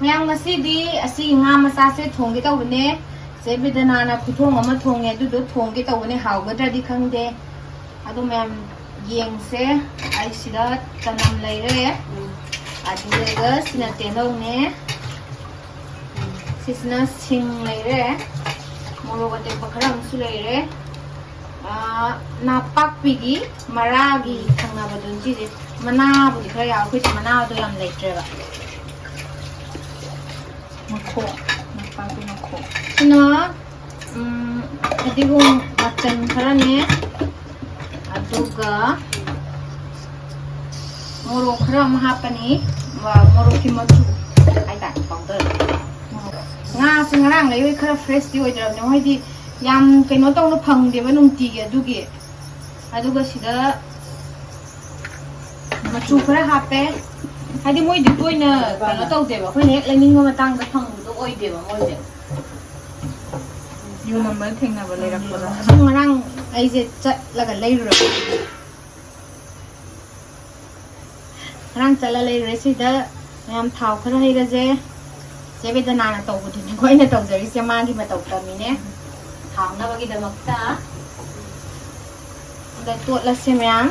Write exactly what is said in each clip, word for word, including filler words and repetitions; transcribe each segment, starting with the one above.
ꯃꯌꯥꯝ, ꯉꯁꯤꯗꯤ ꯑꯁꯤ ꯉꯥ ꯃꯆꯥꯁꯦ ꯊꯣꯡꯒꯦ ꯇꯧꯕꯅꯦ꯫ ꯆꯦ ꯕꯤꯗꯅꯥꯅ ꯈꯨꯊꯣꯡ ꯑꯃ ꯊꯣꯡꯉꯦ, ꯑꯗꯨꯗꯣ ꯊꯣꯡꯒꯦ ꯇꯧꯕꯅꯦ꯫ ꯍꯥꯎꯒꯗ꯭ꯔꯗꯤ ꯈꯪꯗꯦ꯫ ꯑꯗꯣ ꯃꯌꯥꯝ ꯌꯦꯡꯁꯦ꯫ ꯑꯩ ꯁꯤꯗ ꯆꯅꯝ ꯂꯩꯔꯦ, ꯑꯗꯨꯒ ꯁꯤꯅ ꯇꯤꯜꯍꯧꯅꯦ, ꯁꯤꯁꯤꯅ ꯁꯤꯡ ꯂꯩꯔꯦ, ꯃꯣꯔꯣꯛ ꯑꯇꯦꯛꯄ ꯈꯔ ꯑꯃꯁꯨ ꯂꯩꯔꯦ꯫ ꯑꯥ, ꯅꯥꯄꯥꯛꯄꯤꯒꯤ ꯃꯔꯥꯒꯤ ꯊꯪꯅꯕꯗꯨꯅꯤ ꯁꯤꯁꯦ꯫ ꯃꯅꯥꯕꯨꯗꯤ ꯈꯔ ꯌꯥꯎ, ꯑꯩꯈꯣꯏꯁꯦ ꯃꯅꯥꯗꯣ ꯌꯥꯝ ꯂꯩꯇ꯭ꯔꯦꯕ꯫ ꯃꯈꯣꯛ, ꯅꯥꯄꯥꯛꯄꯤ ꯃꯈꯣꯛ꯫ ꯁꯤꯅ, ꯎꯝ, ꯐꯗꯤꯒꯣꯝ ꯃꯆꯟ ꯈꯔꯅꯦ, ꯑꯗꯨꯒ ꯃꯣꯔꯣꯛ ꯈꯔ ꯑꯃ ꯍꯥꯞꯄꯅꯤ꯫ ꯃ-, ꯃꯣꯔꯣꯛꯀꯤ ꯃꯆꯨ ꯍꯥꯏꯇꯥꯔꯦ, powder꯫ ꯉꯥꯁꯦ ꯉꯔꯥꯡ ꯂꯩꯕꯩ ꯈꯔ freshꯇꯤ ꯑꯣꯏꯗ꯭ꯔꯕꯅꯦ, ꯃꯣꯏꯗꯤ ꯌꯥꯝ ꯀꯩꯅꯣ ꯇꯧꯅ ꯐꯪꯗꯦꯕ ꯅꯨꯡꯇꯤꯒꯤ꯫ ꯑꯗꯨꯒꯤ, ꯑꯗꯨꯒ ꯁꯤꯗ ꯃꯆꯨ ꯈꯔ ꯍꯥꯞꯄꯦ꯫ ꯍꯥꯏꯗꯤ ꯃꯣꯏꯗꯤ ꯇꯣꯏꯅ ꯀꯩꯅꯣ ꯇꯧꯗꯦꯕ, ꯑꯩꯈꯣꯏꯅ ꯍꯦꯛ ꯂꯩꯅꯤꯡꯕ ꯃꯇꯥꯡꯗ ꯐꯪꯕꯗꯣ ꯑꯣꯏꯗꯦꯕ ꯃꯣꯏꯁꯦ꯫ ꯌꯣꯟꯕ ꯊꯦꯡꯅꯕ ꯂꯩꯔꯛꯄꯗ꯫ ꯑꯗꯨꯝ ꯉꯔꯥꯡ ꯑꯩꯁꯦ ꯆꯠꯂꯒ ꯂꯩꯔꯨꯔꯕ꯫ ꯉꯔꯥꯡ ꯆꯠꯂ ꯂꯩꯔꯨꯔꯦ꯫ ꯁꯤꯗ ꯃꯌꯥꯝ ꯊꯥꯎ ꯈꯔ ꯍꯩꯔꯁꯦ꯫ ꯆꯦ ꯕꯦꯗꯅꯥꯅ ꯇꯧꯕꯗꯨꯅꯤꯀꯣ ꯑꯩꯅ ꯇꯧꯖꯔꯤꯁꯦ, ꯃꯥꯒꯤ ꯃꯇꯧ ꯇꯝꯃꯤꯅꯦ꯫ ꯍꯥꯎꯅꯕꯒꯤꯗꯃꯛꯇ꯫ ꯑꯗ ꯇꯣꯠꯂꯁꯦ ꯃꯌꯥꯝ꯫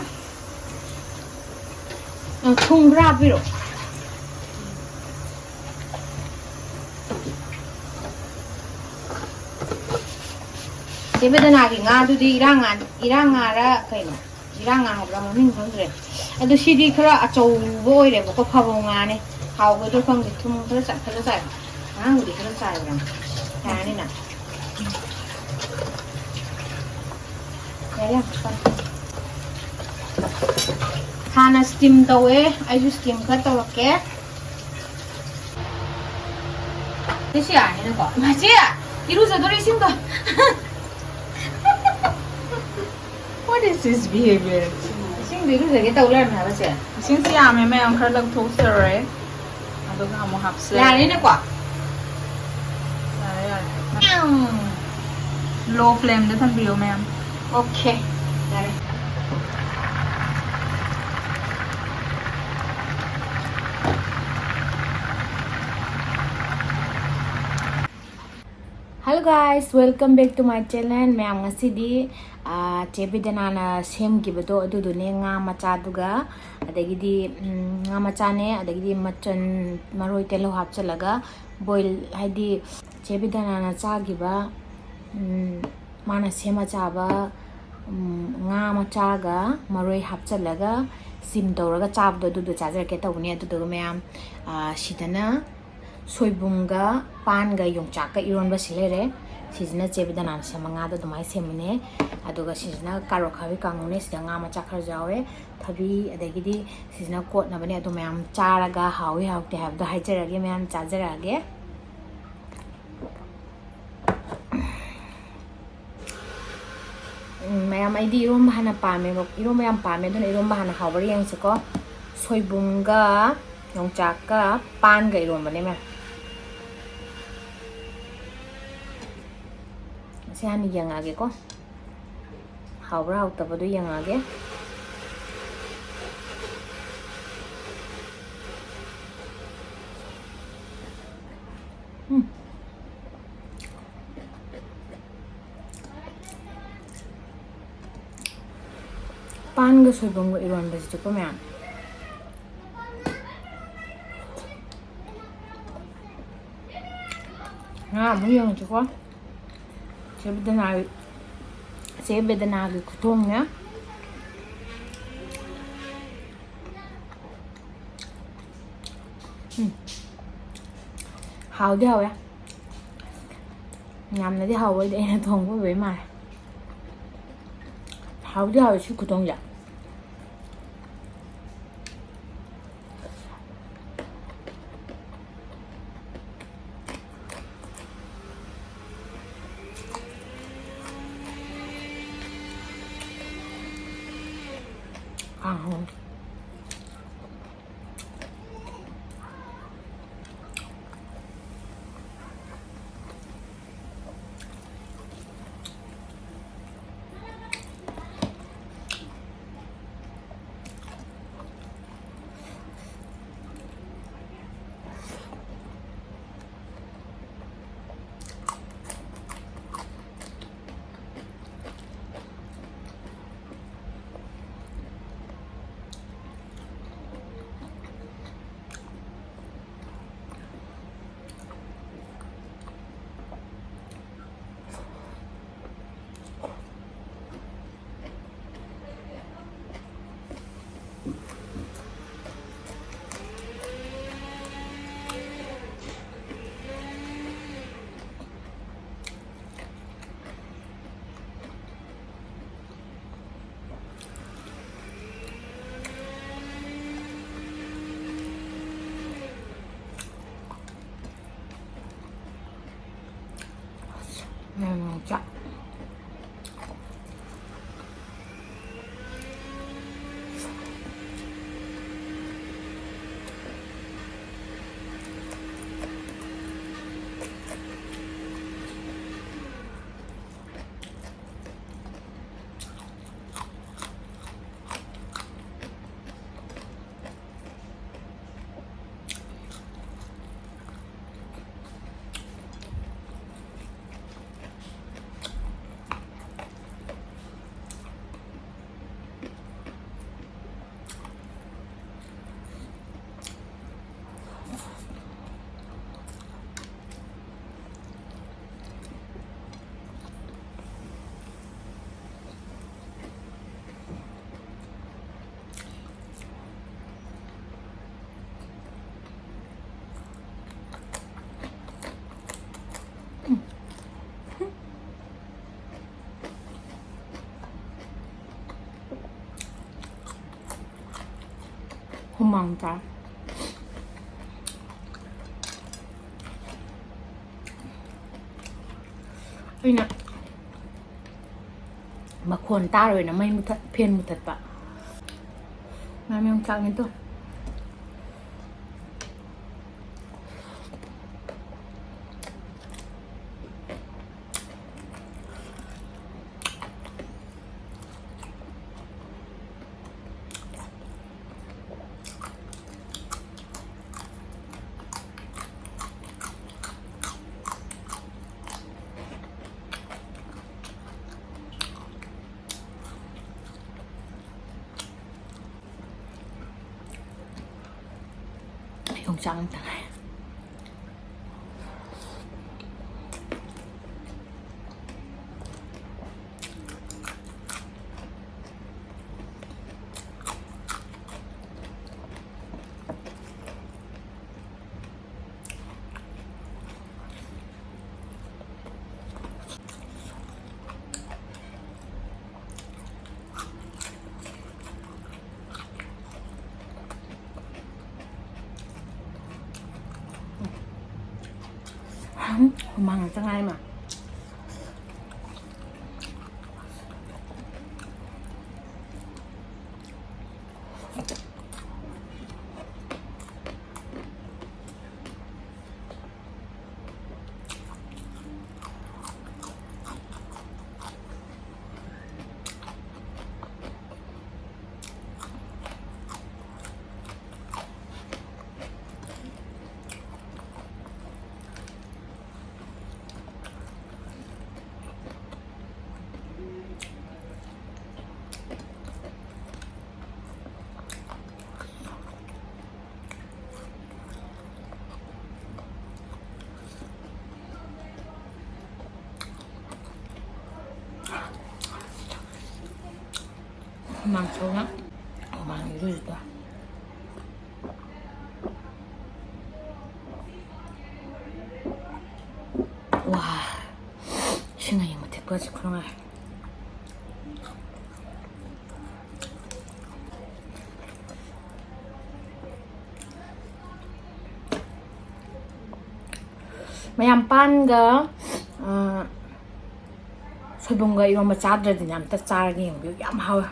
ꯑ, ꯊꯨꯝ ꯈꯔ ꯍꯥꯞꯄꯤꯔꯣ꯫ ꯆꯦ ꯕꯦꯗꯅꯥꯒꯤ ꯉꯥꯗꯨꯗꯤ ꯏꯔꯥꯡ ꯉꯥ, ꯏꯔꯥꯡ ꯉꯥꯔ ꯀꯩꯅꯣ? ꯏꯔꯥꯡ ꯉꯥ ꯍꯥꯏꯕ꯭ꯔꯥ? ꯃꯃꯤꯡ ꯈꯪꯗ꯭ꯔꯦ꯫ ꯑꯗꯣ ꯁꯤꯗꯤ ꯈꯔ ꯑꯆꯧꯕ ꯑꯣꯏꯔꯦꯕꯀꯣ, ꯐꯕꯧ ꯉꯥꯅꯦ꯫ ꯍꯥꯎꯒꯗ꯭ꯔꯥ ꯈꯪꯗꯦ, ꯊꯨꯝ ꯈꯔ ꯆꯥꯏ, ꯈꯔ ꯆꯥꯏ꯫ ꯑꯉꯥꯡꯕꯨꯗꯤ ꯈꯔ ꯆꯥꯏꯕ꯭ꯔꯥ? ꯌꯥꯔꯅꯤꯅ꯫ ꯌꯥꯔꯦ, ꯌꯥꯝ ꯀꯟꯅ꯫ ꯍꯥꯟꯅ steam ꯇꯧꯋꯦ, ꯑꯩꯁꯨ steam ꯈꯔ ꯇꯧꯔꯛꯀꯦ꯫ ꯁꯤ ꯌꯥꯔꯅꯤꯅꯀꯣ꯫ ꯏꯃꯥ, ꯆꯦ! ꯏꯔꯨꯖꯗꯣꯔꯦ ꯏꯁꯤꯡꯗꯣ꯫ What is this behavior? ꯏꯁꯤꯡꯗꯣ ꯏꯔꯨꯖꯒꯦ ꯇꯧ ꯂꯩꯔꯝꯃꯦ ꯍꯥꯏꯕ, ꯆꯦ꯫ ꯏꯁꯤꯡꯁꯤ ꯌꯥꯝꯃꯦ ꯃꯌꯥꯝ, ꯈꯔ ꯂꯧꯊꯣꯛꯆꯔꯦ꯫ ꯑꯗꯨꯒ ꯑꯃꯨꯛ ꯍꯥꯞꯆꯔꯦ꯫ ꯌꯥꯔꯦꯅꯦꯀꯣ? ꯌꯥꯔꯦ, ꯌꯥꯔꯦ꯫ ꯎꯝ꯫ Low flameꯗ ꯊꯝꯕꯤꯌꯣ ꯃꯌꯥꯝ꯫ Okay, ꯌꯥꯔꯦ꯫ Hello guys, welcome back to my channel. ꯃꯌꯥꯝ, ꯉꯁꯤꯗꯤ, ꯑꯥ, ꯆꯦ ꯕꯤꯗꯅꯥꯅ ꯁꯦꯝꯈꯤꯕꯗꯣ ꯑꯗꯨꯗꯨꯅꯦ, ꯉꯥ ꯃꯆꯥꯗꯨꯒ, ꯑꯗꯒꯤꯗꯤ, ꯎꯝ, ꯉꯥ ꯃꯆꯥꯅꯦ, ꯑꯗꯒꯤꯗꯤ ꯃꯆꯜ, ꯃꯔꯣꯏ, ꯇꯤꯜꯍꯧ ꯍꯥꯞꯆꯤꯜꯂꯒ boil, ꯍꯥꯏꯗꯤ ꯆꯦ ꯕꯤꯗꯅꯥꯅ ꯆꯥꯈꯤꯕ, ꯎꯝ, ꯃꯥꯅ ꯁꯦꯝꯃ ꯆꯥꯕ, ꯎꯝ, ꯉꯥ ꯃꯆꯥꯒ ꯃꯔꯣꯏ ꯍꯥꯞꯆꯤꯜꯂꯒ steam ꯇꯧꯔꯒ ꯆꯥꯕꯗꯣ, ꯑꯗꯨꯗꯣ ꯆꯥꯖꯔꯛꯀꯦ ꯇꯧꯕꯅꯦ꯫ ꯑꯗꯨꯗꯨꯒ ꯃꯌꯥꯝ, ꯑꯥ, ꯁꯤꯗꯅ ꯁꯣꯏꯕꯨꯝꯒ ꯄꯥꯟꯒ ꯌꯣꯡꯆꯥꯛꯀ ꯏꯔꯣꯟꯕ ꯁꯤ ꯂꯩꯔꯦ꯫ ꯁꯤꯁꯤꯅ ꯆꯦ ꯕꯤꯗꯅꯥꯅ ꯁꯦꯝꯕ ꯉꯥꯗꯣ ꯑꯗꯨꯃꯥꯏꯅ ꯁꯦꯝꯕꯅꯦ꯫ ꯑꯗꯨꯒ ꯁꯤꯁꯤꯅ ꯀꯥꯔꯣꯠ ꯈꯥꯕꯤ ꯀꯥꯡꯉꯧꯅꯦ꯫ ꯁꯤꯗ ꯉꯥ ꯃꯆꯥ ꯈꯔꯁꯨ ꯌꯥꯎꯋꯦ, ꯊꯕꯤ, ꯑꯗꯒꯤꯗꯤ ꯁꯤꯁꯤꯅ ꯀꯣꯠꯅꯕꯅꯦ꯫ ꯑꯗꯨ ꯃꯌꯥꯝ ꯆꯥꯔꯒ ꯍꯥꯎꯏ ꯍꯥꯎꯇꯦ ꯍꯥꯏꯕꯗꯣ ꯍꯥꯏꯖꯔꯛꯑꯒꯦ, ꯃꯌꯥꯝ ꯆꯥꯖꯔꯛꯑꯒꯦ꯫ ꯎꯝ, ꯃꯌꯥꯝ, ꯑꯩꯗꯤ ꯏꯔꯣꯝꯕ ꯍꯥꯟꯅ ꯄꯥꯝꯃꯦꯕ, ꯏꯔꯣꯝꯕ ꯌꯥꯝ ꯄꯥꯝꯃꯦ, ꯑꯗꯨꯅ ꯏꯔꯣꯝꯕ ꯍꯥꯟꯅ ꯍꯥꯎꯕ꯭ꯔꯥ ꯌꯦꯡꯁꯤꯀꯣ꯫ ꯁꯣꯏꯕꯨꯝꯒ ꯌꯣꯡꯆꯥꯛꯀ ꯄꯥꯟꯒ ꯏꯔꯣꯝꯕꯅꯦ ꯃꯌꯥꯝ꯫ ꯁꯤ ꯍꯥꯟꯅ ꯌꯦꯡꯉꯛꯑꯒꯦꯀꯣ, ꯍꯥꯎꯕ꯭ꯔꯥ ꯍꯥꯎꯇꯕꯗꯣ ꯌꯦꯡꯉꯛꯑꯒꯦ꯫ ꯎꯝ꯫ ꯄꯥꯟꯒ ꯁꯣꯏꯕꯨꯝꯒ ꯏꯔꯣꯟꯕꯁꯤꯗꯤꯀꯣ ꯃꯌꯥꯝ꯫ ꯉꯥ ꯑꯃꯨꯛ ꯌꯦꯡꯉꯁꯤꯀꯣ꯫ ꯆꯦ ꯕꯦꯗꯅꯥꯒꯤ, ꯆꯦ ꯕꯦꯗꯅꯥꯒꯤ ꯈꯨꯊꯣꯡꯅꯦ꯫ ꯎꯝ꯫ ꯍꯥꯎꯗꯤ ꯍꯥꯎꯋꯦ꯫ ꯌꯥꯝꯅꯗꯤ ꯍꯥꯎꯕ ꯑꯣꯏꯗꯦ, ꯑꯩꯅ ꯊꯣꯡꯕ ꯑꯣꯏꯕꯩ ꯃꯥꯜꯂꯦ꯫ ꯍꯥꯎꯗꯤ ꯍꯥꯎꯋꯦ ꯁꯤ ꯈꯨꯊꯣꯡꯁꯦ꯫ ꯀꯥꯡꯍꯧ꯫ ꯎꯝ, ꯆꯥꯛ꯫ ꯍꯨꯃꯥꯡ ꯇꯥꯏ꯫ ꯑꯩꯅ ꯃꯈꯣꯟ ꯇꯥꯔꯣꯏꯅ ꯃꯩ ꯃꯨꯊꯠ, ꯐꯦꯟ ꯃꯨꯊꯠꯄ꯫ ꯃꯌꯥꯝ ꯌꯣꯡꯆꯥꯛꯅꯤꯗꯣ꯫ ꯌꯣꯡꯆꯥꯛ ꯉꯥꯛꯇ ꯉꯥꯏ꯫ ꯍꯨꯃꯥꯡ ꯉꯥꯛꯇ ꯉꯥꯏ ꯃꯥ꯫ ꯍꯨꯃꯥꯡ ꯁꯧꯅ ꯍꯨꯃꯥꯡ ꯏꯔꯨꯖꯗꯣ꯫ ꯋꯥ꯫ ꯏꯁꯤꯡ ꯑꯌꯤꯡꯕ ꯊꯛꯄꯁꯦ ꯈꯨꯅꯨꯡꯉꯥꯏ꯫ ꯃꯌꯥꯝ ꯄꯥꯟꯒ, ꯑ, ꯁꯣꯏꯕꯨꯝꯒ ꯏꯔꯣꯝꯕ ꯆꯥꯗ꯭ꯔꯗꯤꯅꯦ, ꯑꯝꯇ ꯆꯥꯔꯒ ꯌꯦꯡꯕꯤꯌꯨ, ꯌꯥꯝ ꯍꯥꯎꯋꯦ꯫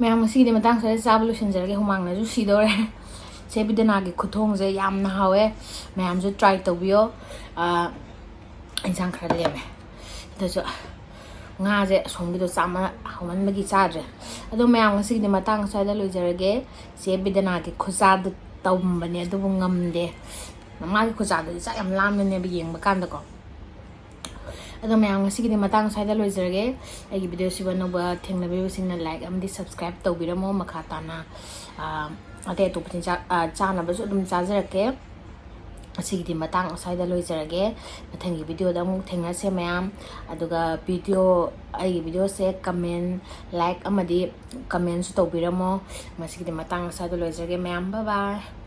ꯃꯌꯥꯝ, ꯉꯁꯤꯒꯤꯗꯤ ꯃꯇꯥꯡ ꯁ꯭ꯋꯥꯏꯗ ꯆꯥꯕ ꯂꯣꯏꯁꯤꯟꯖꯔꯒꯦ, ꯍꯨꯃꯥꯡꯅꯁꯨ ꯁꯤꯗꯧꯔꯦ꯫ ꯆꯦ ꯕꯤꯗꯅꯥꯒꯤ ꯈꯨꯊꯣꯡꯁꯦ ꯌꯥꯝꯅ ꯍꯥꯎꯋꯦ, ꯃꯌꯥꯝꯁꯨ try ꯇꯧꯕꯤꯌꯣ꯫ ꯑꯥ, ꯏꯟꯁꯥꯡ ꯈꯔ ꯂꯦꯝꯃꯦ, ꯑꯗꯨꯁꯨ ꯉꯥꯁꯦ ꯑꯁꯣꯝꯒꯤꯗꯣ ꯆꯥꯃ ꯍꯥꯎꯃꯟꯕꯒꯤ ꯆꯥꯗ꯭ꯔꯦ꯫ ꯑꯗꯣ ꯃꯌꯥꯝ, ꯉꯁꯤꯒꯤꯗꯤ ꯃꯇꯥꯡ ꯁ꯭ꯋꯥꯏꯗ ꯂꯣꯏꯖꯔꯒꯦ꯫ ꯆꯦ ꯕꯤꯗꯅꯥꯒꯤ ꯈꯨꯆꯥꯗꯨ ꯇꯧꯔꯝꯕꯅꯦ, ꯑꯗꯨꯕꯨ ꯉꯝꯗꯦ꯫ ꯃꯥꯒꯤ ꯈꯨꯆꯥꯗꯨꯗꯤ ꯆꯥꯛ ꯌꯥꯝ ꯂꯥꯝꯕꯅꯦꯕ ꯌꯦꯡꯕ ꯀꯥꯟꯗꯀꯣ꯫ ꯑꯗꯣ ꯃꯌꯥꯝ, ꯉꯁꯤꯒꯤꯗꯤ ꯃꯇꯥꯡ ꯁ꯭ꯋꯥꯏꯗ ꯂꯣꯏꯖꯔꯒꯦ꯫ ꯑꯩꯒꯤ videoꯁꯤꯕꯨ ꯑꯅꯧꯕ ꯊꯦꯡꯅꯕꯤꯕꯁꯤꯡꯅ like ꯑꯃꯗꯤ subscribe ꯇꯧꯕꯤꯔꯝꯃꯣ꯫ ꯃꯈꯥ ꯇꯥꯅ, ꯑꯥ, ꯑꯇꯩ ꯑꯇꯣꯞꯄ ꯆꯤꯟꯖꯥꯛ, ꯑꯥ, ꯆꯥꯅꯕꯁꯨ ꯑꯗꯨꯝ ꯆꯥꯖꯔꯛꯀꯦ꯫ ꯉꯁꯤꯒꯤꯗꯤ ꯃꯇꯥꯡ ꯑꯁ꯭ꯋꯥꯏꯗ ꯂꯣꯏꯖꯔꯒꯦ꯫ ꯃꯊꯪꯒꯤ videoꯗ ꯑꯃꯨꯛ ꯊꯦꯡꯅꯁꯦ ꯃꯌꯥꯝ꯫ ꯑꯗꯨꯒ video, ꯑꯩꯒꯤ videoꯁꯦ comment, like ꯑꯃꯗꯤ commentꯁꯨ ꯇꯧꯕꯤꯔꯝꯃꯣ꯫ ꯉꯁꯤꯒꯤꯗꯤ ꯃꯇꯥꯡ ꯑꯁ꯭ꯋꯥꯏꯗ ꯂꯣꯏꯖꯔꯒꯦ ꯃꯌꯥꯝ꯫ Bye bye꯫